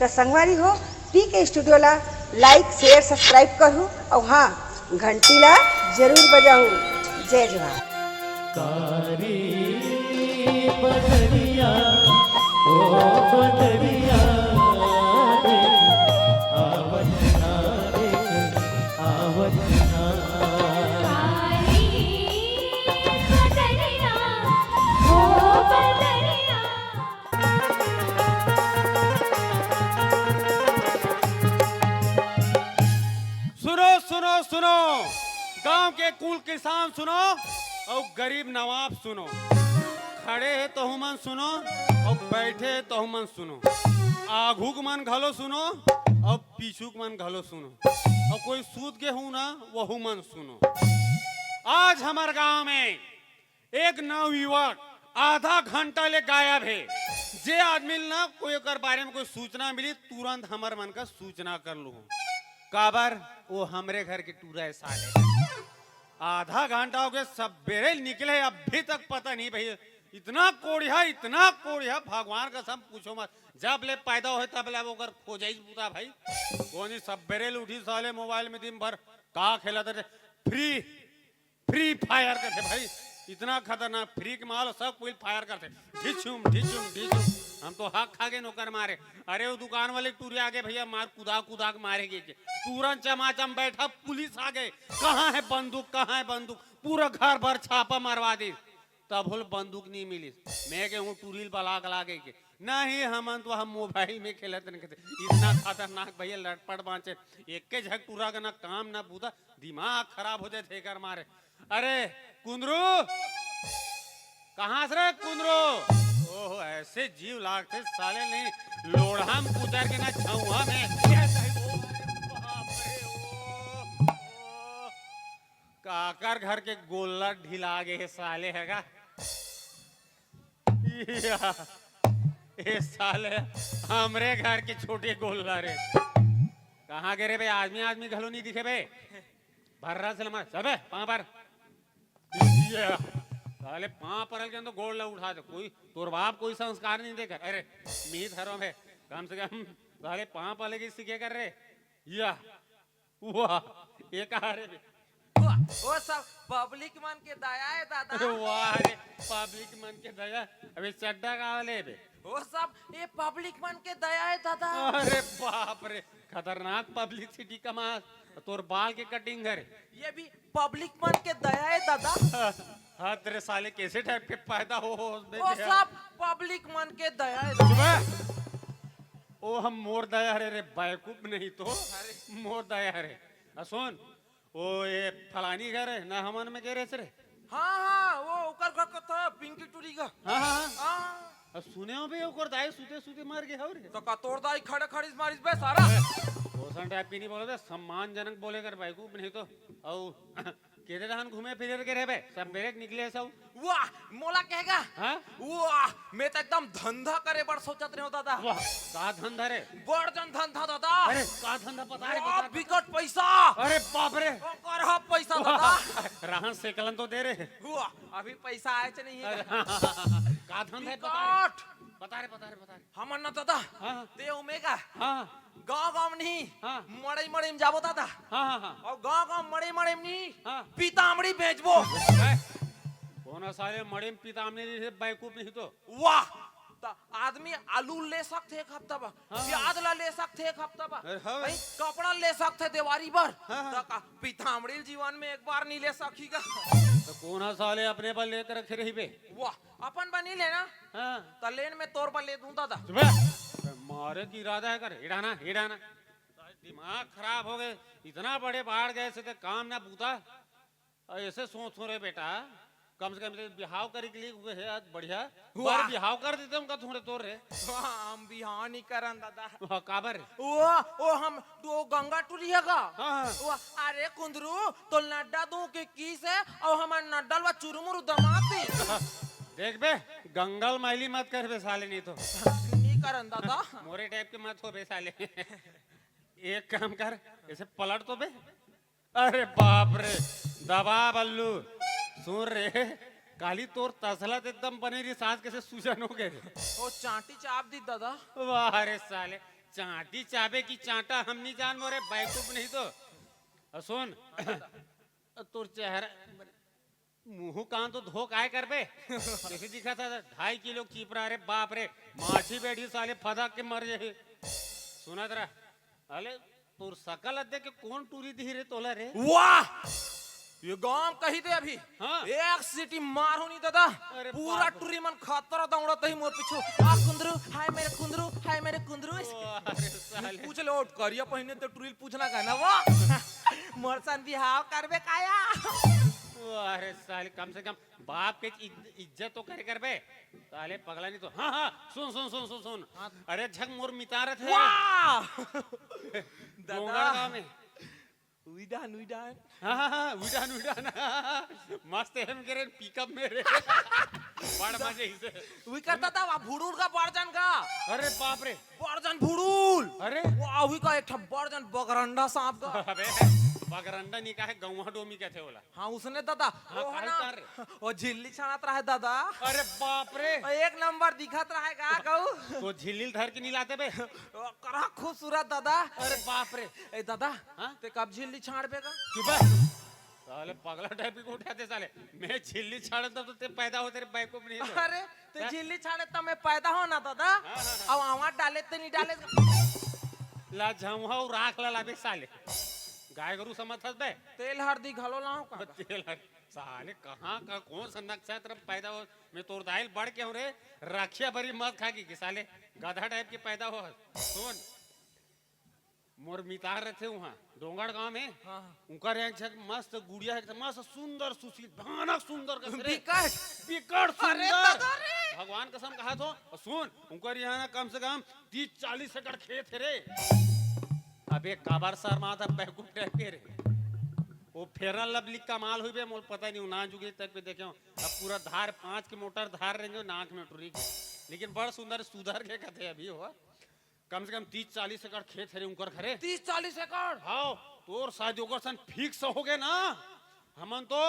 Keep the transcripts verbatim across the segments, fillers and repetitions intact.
त संगवारी हो, पीके स्टूडियो ला like, share, subscribe करहू अउ हाँ, घंटी ला जरूर बजाहू। जय जोहार। कारी बदरिया, ओ बदरिया रे, आवत ना रे, आवत ना। काली बदरिया, ओ बदरिया। सुनो, सुनो, सुनो, गांव के कुल किसान सुनो अउ गरीब नवाब सुनो। खड़े हे तहू मन सुनो अउ बैठे हे तहू मन सुनो। आघू के मन घलो सुनो अउ पीछू के मन घलो सुनो। अउ कोई सूत गे हूं ना, वहू मन सुनो। आज हमर गांव में एक नवयुवक आधा घंटा ले गायब हे। जे आदमी ल ना कोई ओकर बारे में कोई सूचना मिली, तुरंत हमर मन का सूचना कर लू। काबर? वो हमरे घर के टूरा हे साले। आधा घंटा हो गए, सबेरे निकले, अभी तक पता नहीं भैया। इतना कोढ़िया, इतना कोढ़िया, भगवान कसम पूछो मत। जब ले पैदा होए तब ले अब ओकर खोजई बुता भाई। कोनी सबेरे ले उठी साले मोबाइल में दिन भर का खेलत रहे, फ्री फ्री फायर करथे भाई, इतना खतरनाक फ्री के माल, सब कोई फायर करथे, ढिचुम ढिचुम ढिचुम। हम तो हक खा गए नौकर मारे। अरे वो दुकान वाले टूरे आगे भैया, मार कुदा कुदा के मारे गए के। तुरंत चमाचम बैठा पुलिस आ गए, कहाँ है बंदूक, कहाँ है बंदूक, पूरा घर भर छापा मरवा दे। तब होल बंदूक नहीं मिलिस। मैं के हूँ टूरी ल बला के लागे के, नहीं हमन तो हम मोबाइल में खेलत रहन कहते। इतना खतरनाक भैया लटपट बांचे, एक के झक टूरा के ना काम ना बूता, दिमाग खराब हो जाए एकर मारे। अरे कुंदरू, कहाँ से रे कुंदरू? ओहो, ऐसे जीव लागते साले नहीं, लोढ़ा में कुचर के ना छउहा में। बाप रे, ओ, ओ। काकर घर के गोल्ला ढिला गे हे साले हे गा। या, ए साले, हमरे घर के छोटे गोल्ला रे। कहाँ गे रे बे? आदमी, आदमी घलो नहीं दिखे बे। भर्रा से लमा, सबे, पाँव पर। या, साले पाँव परल के तो गोड़ ला उठा दे। कोई, तोर बाप कोई संस्कार नहीं देकर। अरे, मीत हरो में, कम से कम, साले पाँव पले के सीखे कर रे। या, वाह, ये कहा रे बे? वाह, वो सब पब्लिक मन के दया है दादा। वाह रे, पब्लिक मन के दया। अबे चड्डा का वाले बे? वो सब ये पब्लिक मन के दया है दादा। अरे बाप रे, खतरनाक पब्लिसिटी कमास। तोर बाल के कटिंग करे। ये भी पब्लिक मन के दया है दादा। हाँ तेरे साले कैसे टाइप के पैदा हो, हो बे वो तेरा? सब पब्लिक मन के दया है दादा। सुबह ओ हम मोर दया हरे रे, बेवकूफ नहीं तो मोर दया हरे। आ सुन, ओ ये फलानी घर है ना, हमन में गे रहे रे। हाँ हाँ, वो ओकर घर का था, पिंकी टूरी का। हाँ हाँ हाँ। हाँ। आ सुने हो बे, ओकर दाई सुते सुते मर गए हो रे। तो का तोर दाई खड़े खड़े मारिस बे सारा। ओसन टाइप के नहीं बोलो बे, सम्मानजनक बोले कर बेवकूफ नहीं तो। औ केदे रहन घूमे फिरे के रे बे, सबेरे के निकले सब। वाह, मोला कहेगा। हाँ? वाह, मैं तो एकदम धंधा करे बर सोचत रहे हो दादा। वाह, का धंधा रे? बड़ जन धंधा दादा। अरे का धंधा बता रे, वाह, बता, बिकट पैसा। अरे बाप रे। ओकर हा पैसा दादा। रहन सेकलन तो दे रे। वाह, अभी पैसा आए च नहीं अरे, है। का धंधा है बता रे। बिकट। बता रे, बता रे, बता रे। हमन ना दादा। हाँ। दे ओमेगा। हाँ। गांव गांव नहीं। हाँ। मड़ई मड़ई में जाबो दादा। हाँ हाँ हाँ। और गांव गांव मड़ई मड़ई में नहीं। हाँ। पीतामड़ी बेचबो। कौन साले मड़े में पीतामड़ी नहीं थे, बेवकूफ नहीं तो। वाह, त आदमी आलू ले सकथे एक हफ्ता बर, हाँ। प्याज ला ले सकथे एक हफ्ता बर, अरे हाँ। भाई कपड़ा ले सकथे देवारी बर। हाँ, हाँ। त का पीतामड़ी जीवन में एक बार नहीं ले सकी का? तो कौन साले अपने पर लेकर रखे रही बे? वाह, अपन बर नहीं लेना। हाँ। त लेन में तोर बर ले दूं दादा। सुबह मारे की इरादा है कर, हिड़ाना हिड़ाना। दिमाग खराब हो गए, इतना बड़े बाढ़ गए से तो काम ना बूता। और ऐसे सोच हो रे बेटा, कम से कम तो बिहाव करे के लिए हुए है आज बढ़िया। वाह। बार बिहाव कर देते उनका थोड़े तोर रे। वाह, हम बिहाव नहीं करन दादा। वाह, काबर? वो वो हम वो गंगा टूरी है का? हाँ, हाँ। वो अरे कुंदरू, तो नड्डा दू के किस है और हमारे नड्डा वा चुरुमुरु दमाद दी। देख बे, गंगल मैली मत कर बे साले, नहीं तो नहीं करन दादा। मोरे टाइप के मत हो बे साले। एक काम कर, ऐसे पलट तो बे। अरे बाप रे, दबा बल्लू। सुन रे, काली तोर तसला तो एकदम बने रही, सांस कैसे सूजन हो गए रे। वो चांटी चाप दी दादा। वाह रे साले, चांटी चाबे की चांटा हम नहीं जान मोरे, बैकूफ नहीं तो। अ, सुन, तोर चेहरा, मुंह कान तो धो काय करबे? जैसे दिखा था ढाई किलो चिपरा, अरे बाप रे, माछी बैठी साले फदक के मर जाही। सुनत रह, अले तोर सकल देख के कौन टूरी दिही रे तोला रे? वाह! ये गांव कही दे अभी। हाँ। एक सीटी मारो नहीं दादा, अरे पूरा बाप रे। टूरी मन खतरा दौड़त ही मोर पीछू। आ कुंदरू, हाय मेरे कुंदरू, हाय मेरे कुंदरू। ओ, अरे साले। पूछ ले, ओ करिया पहिने ते टूरी पूछना का ना वो। मोर सन बिहाव करबे काया? ओ, अरे साले, कम से कम बाप के इज-, इज्जत तो करे करबे। साले पगला नहीं तो। हाँ, हाँ, सुन, सुन, सुन, सुन, सुन। हाँ। अरे झक मोर मितारत है। वाह! डोंगरगांव में। उइडान, उइडान। हाँ, हाँ, हाँ, उइडान, उइडान। मस्त है मेरे पिकअप में रे। बड़ मजे इसे। उई करता था, वहाँ भुड़ुर का बड़जन का। अरे बाप रे। बड़जन भुड़ुर। अरे। वाह, उई का एक ठा बड़जन बगरंडा सांप का। अबे, बगरंडा नहीं कहे, गौवा डोमी कहते होला। हाँ, उसने दादा, हाँ, वो है काहे ना, उतार रे? वो झिल्ली छाड़त रहे दादा। अरे बाप रे। एक नंबर दिखत रहे का कहू। तो झिल्ली धर के नहीं लाते बे? करा खूबसूरत दादा। अरे बाप रे। ए दादा, हाँ? ते कब झिल्ली छाड़बे का? चुप है। साले पगला टाइप के उठाते साले। मैं झिल्ली छाड़े तब तो ते पैदा होते रे, बैकूफ नहीं तो। अरे, ते हाँ? झिल्ली छाड़े तब मैं पैदा हो ना दादा। हाँ, हाँ, हाँ। अब आवाज डाले ते नहीं डाले। ला झमहा राख ला लाबे साले। गाय गरु समझत बे? तेल हरदी घलो लाओ का? तेल हर-, साले कहाँ का कौन सा नक्षत्र में पैदा हो? मैं तोर दाइल बढ़ के हूँ रे, रखिया बरी मत खा की, कि साले गधा टाइप के पैदा हो। सुन, मोर मितार रहते वहाँ डोंगरगांव में, हाँ, हाँ। उनकर एक झक मस्त गुड़िया है, मस्त सुंदर सुशील, भयानक सुंदर कस रे। बिकट। बिकट अरे सुंदर। दादा रे। भगवान कसम कहा तो, और सुन, उनकर यहाँ ना कम से कम तीस चालीस एकड़ खेत है रे। अबे काबर शर्मात है बैकूफ टाइप के रे। वो फेरन लवली कमाल हुई बे, मोल पता नहीं, ना जुगे तक पे देखे हो। अब पूरा धार, पाँच के मोटर धार रेंगे नाक में टुरी के। लेकिन बड़ सुंदर सुधर के कथे अभी हो। कम से कम तीस चालीस एकड़ खेत है रे उनकर घरे। तीस चालीस एकड़? हाँ, तोर शादी ओकर सन फिक्स हो गए ना, हमन तो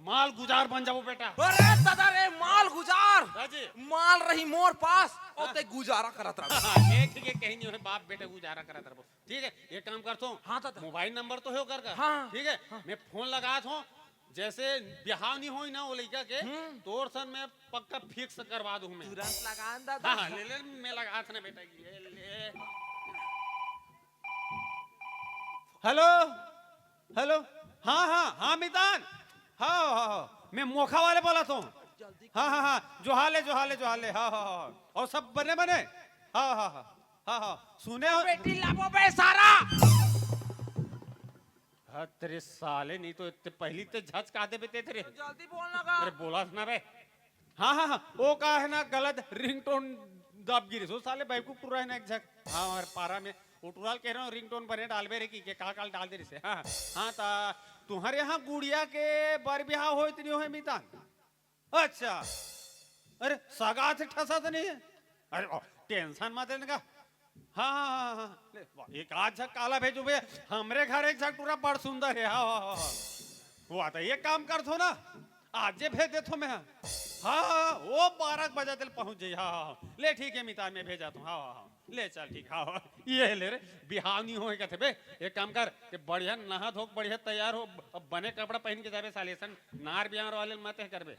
माल गुजार बन जाबो बेटा। अरे दादा रे, माल गुजार। हाँ जी। माल रही मोर पास, और हाँ। ते गुजारा करत रह। हाँ, ये ठीक है, कहीं नहीं है, बाप बेटे गुजारा करत रहो। ठीक है, ये काम करत हूँ। हाँ दादा। मोबाइल नंबर तो है ओकर का? हाँ। ठीक है, हाँ। मैं फोन लगात हूँ, जैसे बिहाव नहीं होई ना वो लइका के, हम्म। तोर सन में पक्का फिक्स करवा दूँ मैं। तुरंत लगा न दादा। हाँ, हाँ, ले ले, मैं लगात ना बेटा, ये ले। हेलो, हेलो, हाँ, हाँ, हाँ, मितान, हाँ, हाँ, हाँ, मैं मोखा वाले बोलत हूँ। जल्दी हाँ, हाँ, हाँ, जो हाल है, जो हाल है, जो हाल है, हाँ, हाँ, हाँ, और सब बने बने, हाँ, हाँ, हाँ, हाँ, हाँ, सुने हो? बेटी लाबो बे सारा। हाँ, तेरे साले, नहीं तो इतने पहली ते झच का दे बेते तेरे। जल्दी बोलना का। अरे बोला ना बे। हाँ, हाँ, हाँ, वो का है ना, गलत रिंगटोन दब गिरिस। वो साले बैकूफ टुरा है ना एक झक। हाँ, हमारे पारा में वो टुराल कह रहा हूँ, रिंगटोन बने डालबे रे की, के का काल डाल दे रिसे। हाँ, हाँ, ता तुम्हारे यहाँ गुड़िया के बर बिहाव होय त नहीं होय मितान? अच्छा, अरे सगा से ठसा तो नहीं है? अरे ओ, टेंशन मत लेने का। हाँ, हाँ, हाँ, हाँ। ले, वाह, एक आध झक काला भेजो भैया, हमरे घर एक झक टुरा बड़ सुंदर है। हाँ, हाँ, हाँ, हाँ। वो आता, ये काम कर थो ना, आज ये भेज देथो मैं। हाँ, हाँ, हाँ, वो बारह बजे तक पहुँच जाई। हाँ, हाँ, हाँ। ले ठीक है मितान, मैं भेजा तू। हाँ, हाँ, हाँ। ले चल ठीक, हाँ, हाँ। ये ले रे, बिहाव नहीं होय कथे बे। एक काम कर, ते बढ़िया नहा धो के बढ़िया तैयार हो, ब-, बने कपड़ा पहन के जाबे साले सन, नार बिहाव वाले मत है करबे।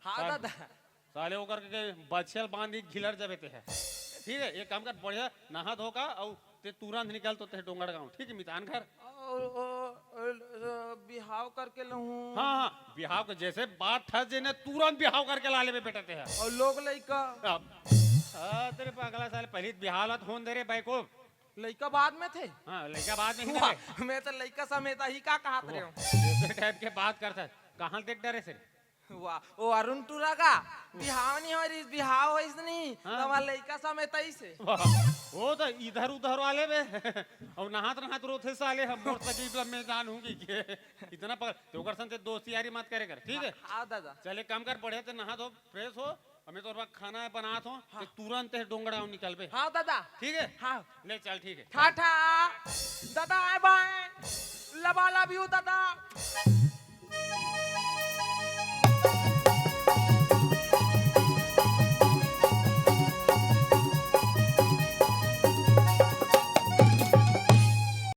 हाँ साले, दादा। साले ओकर के बछियल बांध के घिलर जाबे ते है। ठीक है, एक काम कर, बढ़िया नहा धो का, और ते तुरंत निकल तो ते डोंगरगांव, ठीक है, मितान घर। और, और, और, बिहाव करके लहूं। हाँ, हाँ, बिहाव के जैसे बात ठस जे ने, तुरंत बिहाव करके ला लेबे बेटा ते है। और लोग लइका? अब, आ, तेरे पागला साले, पहले बिहाव ला तो होन दे रे बैकूफ। लइका बाद में थे? हाँ, लइका बाद में ही ना वाह, बे। मैं तो लइका समेत ही का कहत रहे हूँ। ऐसे टाइप के बात करता है, कहाँ देख डरे से? वाह, ओ अरुण टूरा का बिहाव नहीं हो रही, बिहाव होइस नहीं, हाँ। तो हमार लइका समेत ही से। वाह, वो तो इधर उधर वाले बे। और नहात नहात रोथे साले, हम मोटरसाइकिल पे मैं जानूंगी के इतना पकड़, तो ओकर संग ते दोस्ती यारी मत करे कर, ठीक है? हाँ, हाँ, दादा। चले काम कर, बढ़िया ते नहा धो, फ्रेश हो, हमें तो खाना है बनात हो, हाँ। ते तुरंत ते डोंगरगांव निकलबे। हाँ, दादा। ठीक है? हाँ। ले चल, ठीक है। टाटा। दादा, bye bye। लबा love you, दादा।